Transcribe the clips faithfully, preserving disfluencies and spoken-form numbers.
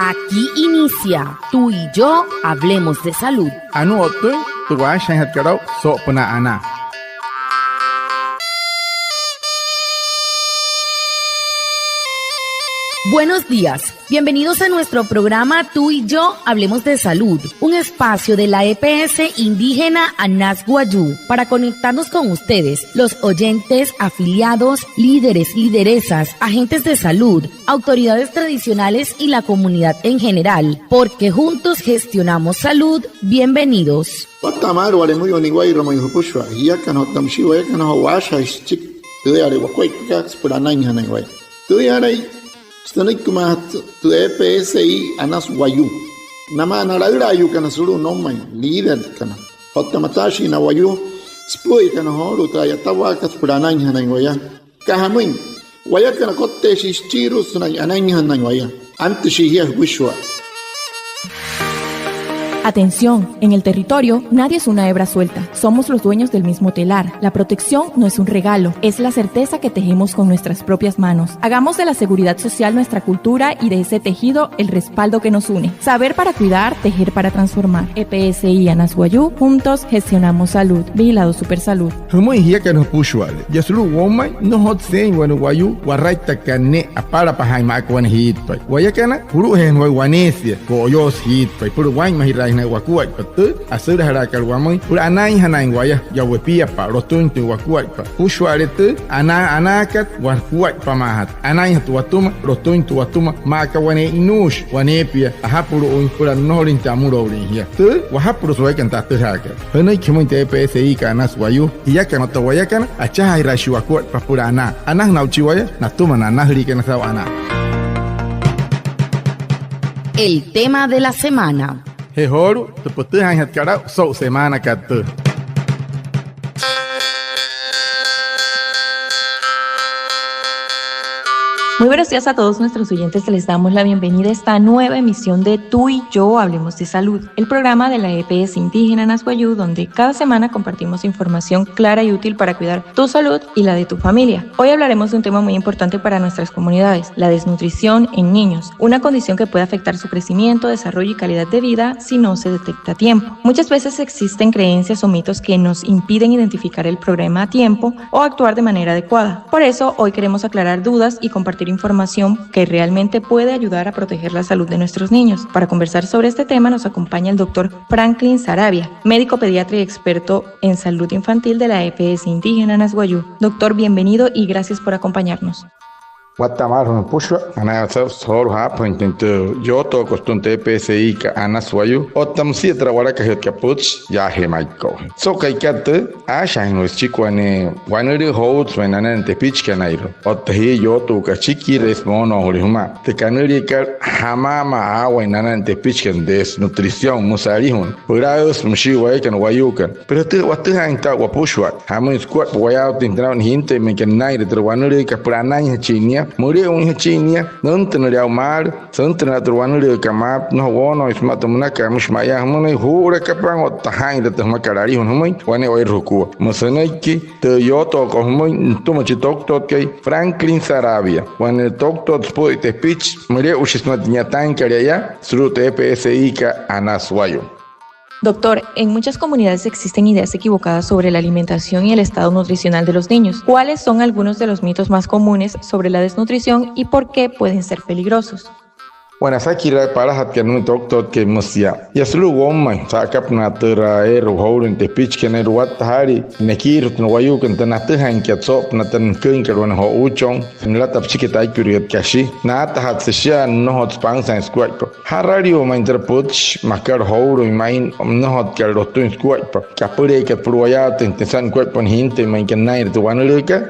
Aquí inicia Tú y yo hablemos de salud. Anuu o'ttüin tü waashajaainjatkat aa'u soo'opünaa anaa. Buenos días. Bienvenidos a nuestro programa Tú y yo hablemos de salud, un espacio de la E P S indígena Anas Wayuu para conectarnos con ustedes, los oyentes, afiliados, líderes, lideresas, agentes de salud, autoridades tradicionales y la comunidad en general, porque juntos gestionamos salud. Bienvenidos. Watta'a maalü wale müyuu na wayuuirua mayuu jüpüshua jiakana otta müshii wayakana joo waashajaain süchiki tüüyale wakuaippakat süpüla anainjanain waya. Tüüyalai sünüikimaajatü tü E P S I Anas Wayuu namaa na laülaayuukana sulu'u noumain, líderkana otta mataashii na wayuu süpü'üyakana joolu'u tü a'yatawaakat süpüla anainjanain waya. Aka jamüin, wayakana kotteeshii süchiirua sünain anainjanain waya. Antüshii jia jüpüshua. Atención, en el territorio nadie es una hebra suelta. Somos los dueños del mismo telar. La protección no es un regalo, es la certeza que tejemos con nuestras propias manos. Hagamos de la seguridad social nuestra cultura y de ese tejido el respaldo que nos une. Saber para cuidar, tejer para transformar. E P S I Anas Wayuu, juntos gestionamos salud. Vigilado Supersalud. Jümüin jiakana jüpüshua'ale, yaa sulu'u woumain, nnojotsü eein wane wayuu waraittakat ne'e apalapajaain maa aka wane jiitpai. Wayakana, julu'ujeena waya waneesia ko'oyoosü jiitpai süpüla waa'inmajiraainjanain wakuaippa tü asülajalaakat wamüin süpüla anainjanain waya yaa wepiapa'a lotüin tü wakuaippa. Jüpüshua'ale tü anaa, anaakat wakuaippamaajatü, anainjatü watüma, lotüin tü watüma maa aka wane e'inuushi waneepia ajapulu'uin süpüla nnojolüin tü amüloulin jia. Tü wajapulu'u suuakana tü atüjaakat. Jünüiki jümüin tü E P S I kat Anas Wayuu, jiakana otta wayakana achajaajiraashii wakuaippa süpüla anaa. Anajüna aa'uchi waya natüma na anajüliikana saa'u anaa. El tema de la semana. Je joolu'u tü pütüjaainjatkat aa'u so'u semaanakat tüü. Muy buenos días a todos nuestros oyentes. Les damos la bienvenida a esta nueva emisión de Tú y yo hablemos de salud, el programa de la E P S indígena Anas Wayuu, donde cada semana compartimos información clara y útil para cuidar tu salud y la de tu familia. Hoy hablaremos de un tema muy importante para nuestras comunidades, la desnutrición en niños, una condición que puede afectar su crecimiento, desarrollo y calidad de vida si no se detecta a tiempo. Muchas veces existen creencias o mitos que nos impiden identificar el problema a tiempo o actuar de manera adecuada. Por eso, hoy queremos aclarar dudas y compartir información que realmente puede ayudar a proteger la salud de nuestros niños. Para conversar sobre este tema nos acompaña el doctor Franklin Sarabia, médico pediatra y experto en salud infantil de la E P S indígena Anas Wayuu. Doctor, bienvenido y gracias por acompañarnos. Watta'a maalü jümüin jüpüshua, anayaawatse joolu'u jaapajüinjatüin tü yootookot sütüma tü E P S I kat Anas Wayuu otta müsia türa walakajütkat pütchi yaajee Maiko'u. So'u ka'ikat tüü, aashajaainjana waya süchiki wane wanülüü jouutsü ma'i nanüin na tepichikanairua otta jia yootuuka achikiree sümaa moonoojüle jümaa. Tü kanüliakat jamaamaa aawain nanüin na tepichikana, desnutrición müsü alijuna. Pülaüsü müshii wayakana wayuukana. Pero tü watüjaainjatü aa'u wapüshua jamüin sukuaippa wayaawatüinjatüin aa'u nia jintüin müinka nünainre tü wanülüükat süpüla anainjachin nia, müle'uinjachin nia, nüntünüle aa'u maalü, süntünüle aa'u tü wanülüükat maapü, nnojo woonooin sümaa tü münakat, müshi mayaa jümünüin juu'ulaka pan otta jaa'inrüle tü jümakat alijuna jümüin wane oirü jukua. Müsü sünüiki tü yootookot jümüin nütüma chi toktotkai Franklin Sarabia, wane toktot süpü'üya tepichi, müle'ushi sümaa tü ni'yataainkat yaa sulu'u tü E P S I kat Anas Wayuu. Doctor, en muchas comunidades existen ideas equivocadas sobre la alimentación y el estado nutricional de los niños. ¿Cuáles son algunos de los mitos más comunes sobre la desnutrición y por qué pueden ser peligrosos? Wane asakiraa palajatkat nümüin toktotkai, müsü yaa: yaa sulu'u woumain, sa'akapünaa türa eere jouluin tepichikanairua, watta jaalii nekiiru'ujatü na wayuukana tü natüjaainkat soo'opünaa tü nüküinkat wane jo'uuchon, nülata püchiki tü aikkürikat kashi, naatajatsü shia, nnojotsü pansaain sukuaippa. ¿Jaraliu ma'i türa pütchi makat jouluin ma'i nnojotkat lotüin sukuaippa? ¿Kapüleekat süpüla wayaawatüinjatüin saa'in nukuaippa wane jintüin müinka nünainre tü wanülüükat?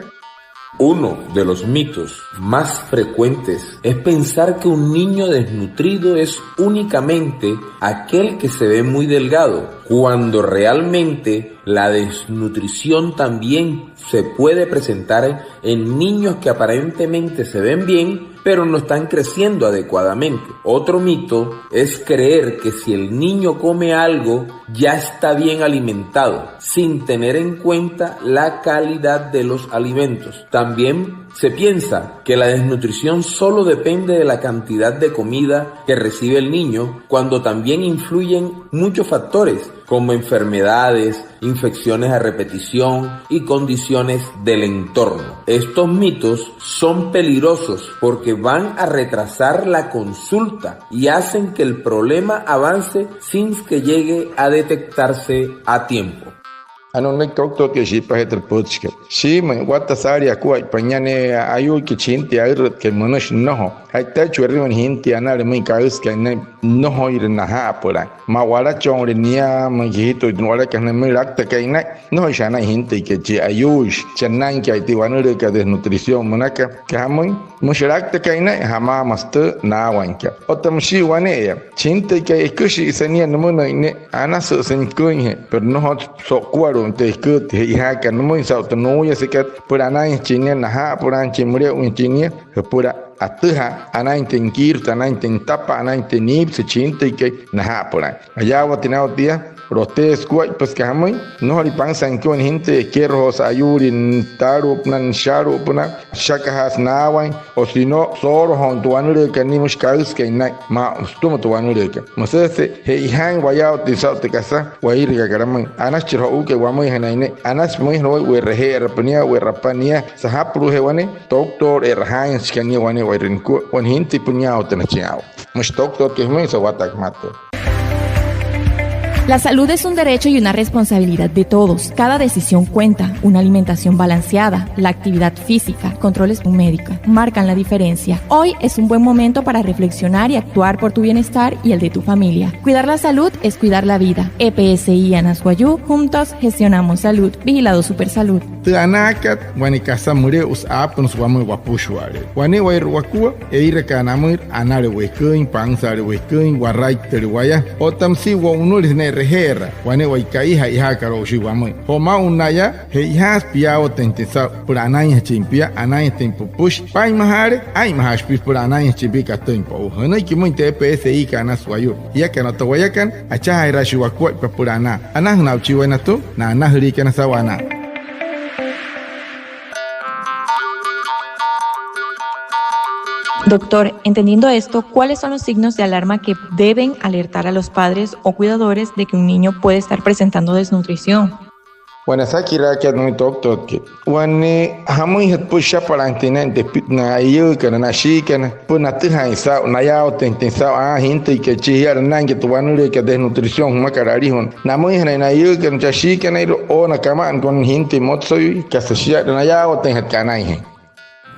Uno de los mitos más frecuentes es pensar que un niño desnutrido es únicamente aquel que se ve muy delgado, cuando realmente la desnutrición también se puede presentar en niños que aparentemente se ven bien, pero no están creciendo adecuadamente. Otro mito es creer que si el niño come algo, ya está bien alimentado, sin tener en cuenta la calidad de los alimentos. También se piensa que la desnutrición solo depende de la cantidad de comida que recibe el niño, cuando también influyen muchos factores, como enfermedades, infecciones a repetición y condiciones del entorno. Estos mitos son peligrosos porque van a retrasar la consulta y hacen que el problema avance sin que llegue a detectarse a tiempo. Anuu nünüiki toktotkai shi'ipajee tü pütchikat. Shiimüin watta saalii akuaippa nia, ne'e ayuuikai chi jintüi aürütkai, münüshi nnojo. Ja'itaaichi we'rüin wane jintüi anale müin kaüsükai ne'e, nnojoire naja'apülain. Maa walachonle nia, müin jijitu'ui tü walakat ne'e, müin laktakai naa'in, nnojoishi anain jintüikai, chi ayuuishi, chi anainkai tü wanülüükat desnutrición münaka. Aka jamüin, müshi laktakai naa'in, jamaamasü tü naawainkat. Otta müshii wane'eya, chi jintüikai eküshi'isa nia nümünüin ne'e, anasü'üsü nüküinjee, pero nnojotsü so'ukualu'uin tü eküütüin je'ijaakat nümüin saa'u tü nuuyasekat süpüla anainjachin nia, naja'apülaanjachin, müle'uinjachin nia jüpüla atüjaa, anainjatüin nikiirü, anainjatüin nitapa, anainjatüin niipüse chi jintüikai, naja'apülain. Ayaawatüin aa'u tia, lotee sukuaippa, süka jamüin nnojolüin pansaain nüküin wane jintüi, ekerojoosü ayuulii nütaalu'upünaa, nüshaalu'upünaa, nüshakajaasü naawain, o si no, soolojooin tü wanülüükat nia, müshi kaüsükai naa'in maa sütüma tü wanülüükat. Müsüjese'e je'ijaain wayaawatüin saa'u tü kasa Wainma tü kasa, anashi chi jo'uukai wamüinjanain ne'e, anashi müinjana wayuu we'raje'erapa nia, we'rapa nia, sajapulu'ujee wane toktoor e'rajaainjachikai nia wane'ewai nükua, wane jintüi püniaawatünajachin aa'u. Müshi toktotkai jümüin, so'u wattakat mattüin. La salud es un derecho y una responsabilidad de todos. Cada decisión cuenta. Una alimentación balanceada, la actividad física, controles con médica, marcan la diferencia. Hoy es un buen momento para reflexionar y actuar por tu bienestar y el de tu familia. Cuidar la salud es cuidar la vida. E P S I Anas Wayuu, juntos gestionamos salud. Vigilado Supersalud. Tü anaakat, wane kasa müle'usü aapünüsü wamüin wapüshua'ale'e. Wane'ewai wakua, eirakaana amüin, anale weküin, pansaale weküin, waraittüle waya. Otta müsia wo'unüle sünain e'reje'eraa, wane'ewai ka'i, ja'ijaakat o'ushii wamüin. Joo maa'ulu naya, je'ijaasü piyaawatüinjatüin saa'u süpüla anainjachin pia, anainjatüin püpüshi, paa'inmajaale, aa'inmajaashi pia süpüla anainjachin pia katüin po'u. Jünüiki müin tü E P S I Anas Wayuu. Jiakana otta wayakana, achajaajiraashii wakuaippa süpüla anaa. Anajünaa'uchi waya natüma na anajüliikana saa'u anaa. Doctor, entendiendo esto, ¿cuáles son los signos de alarma que deben alertar a los padres o cuidadores de que un niño puede estar presentando desnutrición? Wane asakiraakat nümüin toktotkai. Wane jamüinjatü süpüla shapalainjatüin naa'in tü pi-, na eiyuukana, na ashiikana, süpüla natüjaain saa'u, nayaawatüinjatüin saa'u, aa, jintüikai, chi jiala nünainkai tü wanülüükat desnutrición jümakat alijuna. Namüinjanain na eiyuukana, chi ashiikanairua, o na kama'anakana, jintüi motsoyui, kasa shia, nayaawatüinjatü anainjee.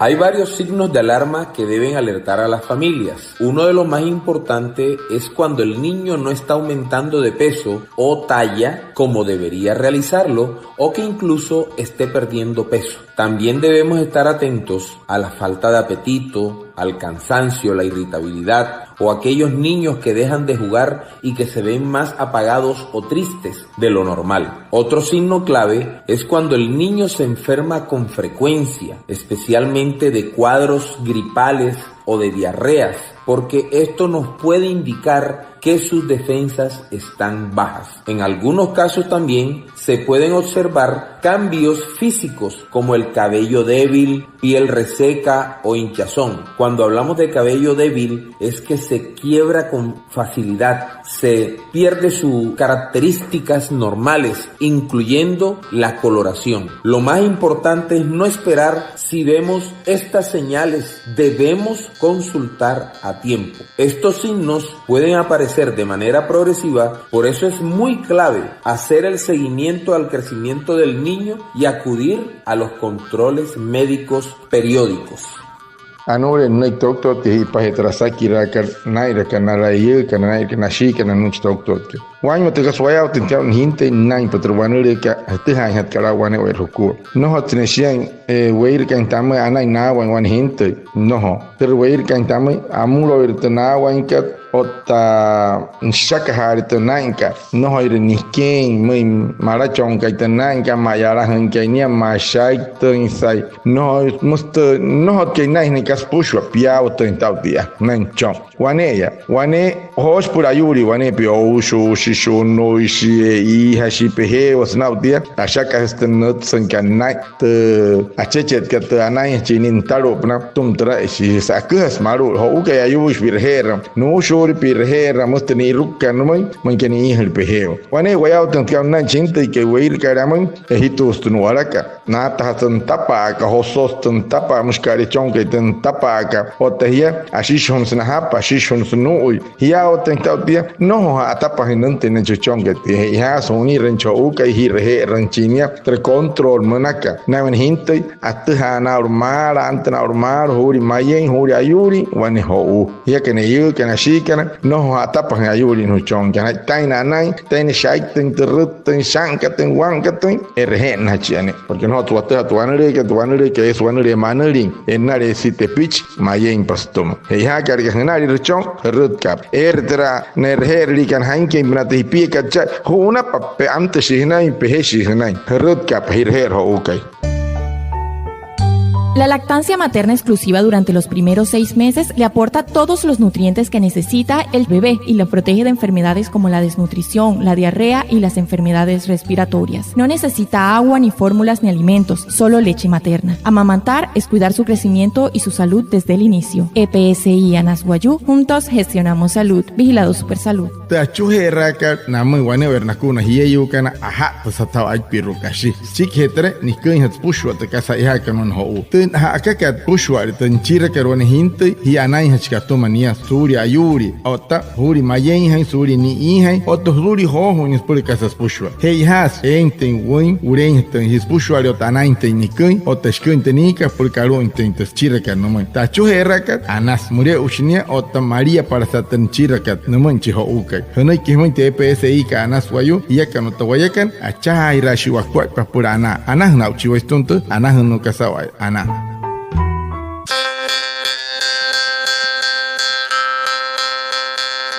Hay varios signos de alarma que deben alertar a las familias. Uno de los más importantes es cuando el niño no está aumentando de peso o talla como debería realizarlo, o que incluso esté perdiendo peso. También debemos estar atentos a la falta de apetito, al cansancio, la irritabilidad, o aquellos niños que dejan de jugar y que se ven más apagados o tristes de lo normal. Otro signo clave es cuando el niño se enferma con frecuencia, especialmente de cuadros gripales o de diarreas, porque esto nos puede indicar que sus defensas están bajas. En algunos casos también se pueden observar cambios físicos como el cabello débil, piel reseca o hinchazón. Cuando hablamos de cabello débil, es que se quiebra con facilidad, se pierde sus características normales, incluyendo la coloración. Lo más importante es no esperar. Si vemos estas señales, debemos consultar a tiempo. Estos signos pueden aparecer de manera progresiva, por eso es muy clave hacer el seguimiento al crecimiento del niño y acudir a los controles médicos periódicos. Anuulee nünüiki toktotkai ji'ipajee türa asakiraakat, naa'inrakat na layüükana, naa'inrakat na ashiikana, nünüiki toktotkai. Wainma tü kasa wayaawatüin tia, jintüi nünainpa türa wanülüükat jütüjaainjatkat aa'u wane'ewai jukua. Nnojotsü ne'e shiain, e, weirakain tamüin anain naawain wane jintüi. Nnojo. Türa weirakain tamüin, amüloire tü naawainkat, Otta nüshakajaale tü naa'inkat, nnojoire niküin, müin malachonkai tü naa'inkat, ma'yalajüinkai nia, mashaittüinsai, nnojo, müsü tü, nnojotkai naa'in sünain kasa süpüshua, piyaawatüin saa'u tia, nüchon. Wane'eya, wane joo süpüla ayuulii waneepia, oushuushi, shunuishi, e'iijashi, pejeewasü saa'u tia, ashakajüsü tü nütsüinkat naa'in, tü achechetkat, tü anainjachin nia nütalu'upünaa, atüma türa, shia aküjasü malu'u, jo'uukai ayuuishi pi'raje'eraa, nuushuule pi'raje'eraa, müsü tü ni'irukukat nümüin, müinka ni'ijüle pejeewa. Wane'eya wayaawatüin tü kasa naa'in chi jintüikai weirakaale amüin, ejituusü tü nu'walakat. Naatajasü nütapa'aka, jososü tü nütapa'aka, müshi ka'lechonkai tü nütapa'aka. Otta jia, ashishijunasü najapü, ashishijunasü nuu'ui. Jiyaawatüin saa'u tia, nnojo ja'atapajüin nüntüin nüchon tia. Je'ijaasü ju'unirüinjachin jo'uukai, ji'raje'erüinjachin nia türa control münaka. Naa'in wane jintüi, atüjaana aa'ulu maalü, antüna aa'ulu maalü, juulia mayein, juulia ayuulin, wane jo'uu. Jiakana eiyuukana, ashiikana, nnojo ja'atapajüin ayuulin jüchon tia. Ja'itaina anain, ja'itaina shaittüin, türüttüin, shankatüin, wankatüin, e'reje'ennajachia ne'e. Porque nnojotsü watüjaa tü wanülüükat, tü wanülüükat eesü wanülee manülin, e'naleesia tepichi, mayeimpa sütüma. Je eejaaka aka jünalirü jüchon, jürütkaapa. Eere türa ne'reje'erüliikana jainküinpünaa tü jipiakat chaa, ju'unapa pe antüshii jünain, pejeshii jünain. Jürütkaapa ji'raje'era jo'uukai. La lactancia materna exclusiva durante los primeros seis meses le aporta todos los nutrientes que necesita el bebé y lo protege de enfermedades como la desnutrición, la diarrea y las enfermedades respiratorias. No necesita agua, ni fórmulas, ni alimentos, solo leche materna. Amamantar es cuidar su crecimiento y su salud desde el inicio. E P S I Anas Wayuu, juntos gestionamos salud. Vigilado Supersalud. Tü achuje'eraakat namüin wane'ewai nakua na jieyuukana, aja'ttüsü saa'u aipirua kashi. Süchikijee türa, niküinjatü süpüshua tü kasa e'ijaakat wane jo'uu. Tü ja'akakat süpüshua'ale tü nüchirakat wane jintüi, jia anainjachikai atüma nia, suulia ayuulii, otta suulia mayeinjain, suulia ni'iijain, otta suulia joojuuin nia süpüla kasa süpüshua. Je'ijaasü eeinjatüin wüin, wuleinjatüin jia süpüshua'ale otta anainjatüin niküin, otta shiküin tü niikat süpülakua alu'uinjatüin tü süchirakat nümüin. Tü achuje'eraakat, anasü müle'ushi nia, otta maliapalasat tü nüchirakat nümüin chi jo'uukai. Jünüiki jümüin tü E P S I kat Anas Wayuu, jiakana otta wayakana, achajaajiraashii wakuaippa süpüla anaa. Anajüna aa'uchi wayuu sütüma tü anajünnuu kasa waya anaa.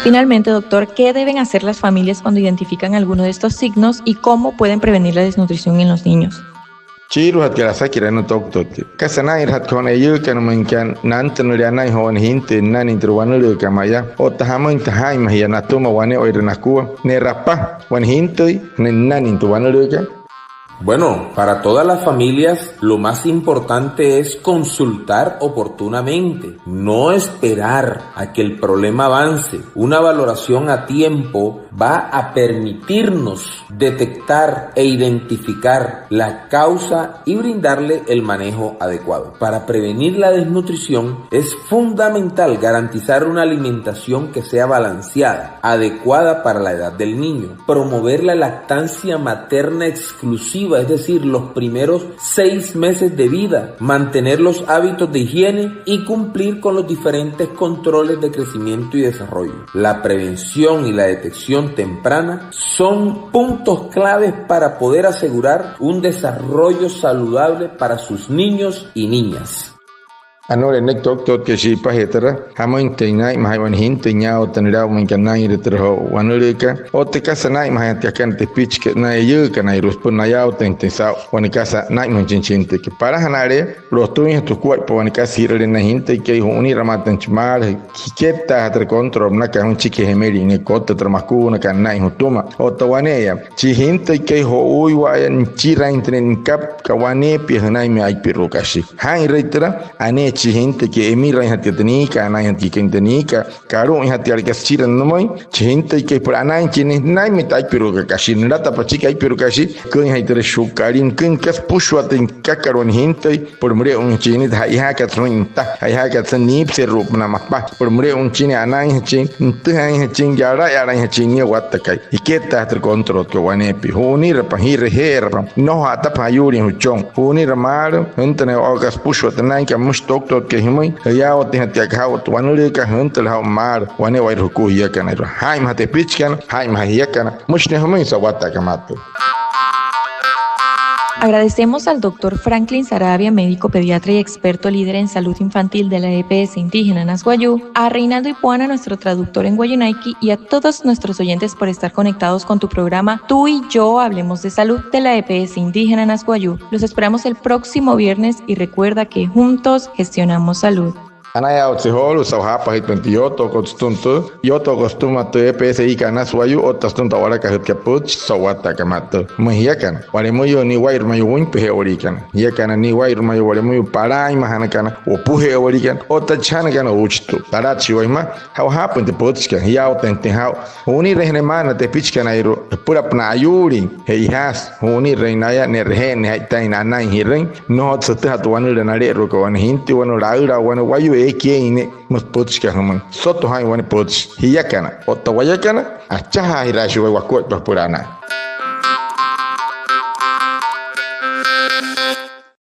Finalmente, doctor, ¿qué deben hacer las familias cuando identifican alguno de estos signos y cómo pueden prevenir la desnutrición en los niños? Chiiruajatkat asakiraa na doctorkai. Kasa naa'inrajatkat joo na eiyuukana müinka nantünüle anain joo wane jintüi nünain tü wanülüükat mayaa. Otta jamüinjatü jaa'inmajia natüma wane'ewaire nakua. Ne'rapa wane jintüi nünain tü wanülüükat. Bueno, para todas las familias, lo más importante es consultar oportunamente, no esperar a que el problema avance. Una valoración a tiempo va a permitirnos detectar e identificar la causa y brindarle el manejo adecuado. Para prevenir la desnutrición es fundamental garantizar una alimentación que sea balanceada, adecuada para la edad del niño, promover la lactancia materna exclusiva, es decir, los primeros seis meses de vida, mantener los hábitos de higiene y cumplir con los diferentes controles de crecimiento y desarrollo. La prevención y la detección temprana son puntos claves para poder asegurar un desarrollo saludable para sus niños y niñas. Anuu nünüiki doctorkai shi'ipajee türa, jamüinjatüin naa'inmajaain wane jintüi nia otta nüle'u müinka nünainre türa joo wanülüükat, otta kasa naa'inmajainjatkat aka na tepichikat na eiyuukanairua süpüla nayaawatüinjatüin saa'u wane kasa naa'inmajüin chi jintüikai. Palajanaale, lotüinjatü jukuaippa wane kasa ji'rüle na jintüikai, ju'uniramaatüin chi maalü, jikettaajatü türa control münaka, jamüin süchikijee jemelin nia, kotta türa makuunakat nünain jütüma. Otta wane'eya, chi jintüikai jo'uuiwa'aya, nüchirainjatü ne'e nükapka waneepia jünainmüin aipirua kashi. Jaa'inrüin türa, aneechi chi jintüikai emirainjatkat tü niikat, anainjatkat tü niikat, kalu'uinjatkat aka süchira nümüin, chi jintüikai süpüla anainjachin nia nünainmüin tü aipiruakat kashi, nülatapa achiki aipirua kashi, nüküinjain türa shu'uka alin, nüküinjain kasa süpüshua tü nükakat wane jintüi, süpüla müle'uinjachin nia, ja'ijaakat sümüin nüta, ja'ijaakat sümüin niipüseru'upünaa mapa, süpüla müle'uinjachin nia anainjachin, nütüjaainjachin, yalayalainjachin nia wattakai. Jikettaajatü türa controlkai waneepia. Ju'unirapa, ji'raje'erapa, nnojo ja'atapajüin ayuulin jüchon. Ju'unira maalü, jüntünüle o'u aka süpüshua tü nünainkat, müshi tü doctorkai jümüin, jiyaawatüinjatkat aka jaa'u tü wanülüükat, jüntüle jaa'u maalü wane'ewaire jukua jiakanairua. Jaa'inmaja tepichikana, jaa'inmaja jiakana, müshi nia jümüin so'u watta'akat maa tüü. Agradecemos al doctor Franklin Sarabia, médico pediatra y experto líder en salud infantil de la E P S indígena Anas Wayuu, a Reinaldo Ipuana, nuestro traductor en wayuunaiki, y a todos nuestros oyentes por estar conectados con tu programa Tú y yo hablemos de salud de la E P S indígena Anas Wayuu. Los esperamos el próximo viernes y recuerda que juntos gestionamos salud. Anayaawatse joolu'u saa'u jaapajüitpain tü yootokot sütüma tü, yootokot sütüma tü E P S I-ka Anas Wayuu otta sütüma tü a'walakajütkat pütchi so'u watta'akat maa tüü. Müin jiakana, wa'lemüyuu ni'wairua mayuu wüinpeje'ewaliikana. Jiakana ni'wairua mayuu wa'lemüyuu palaainmajanakana, wopuje'ewaliikana otta chajanakana uuchitüü. Talatshii waya jümaa, ja'wajaapüin tü pütchikat, jiyaawateejatüin jaa'u. Ju'uniree jünain maa'ana tepichikanairua, jüpülapünaa ayuulin. Che'ojaasü ju'unirüin naya, ne'raje'ennüin ja'itaina anain ji'rüin. Nnojotsü jütüjatü wanülüü nale'eruakat wane jintiwanu, laülaawanu, wane wayuu eekai eein ne'e. Müsü pütchikat jümüin, soto jaa'in wane pütchi. Jiakana otta wayakana, achajaajiraashii waya wakuaippa süpüla anain.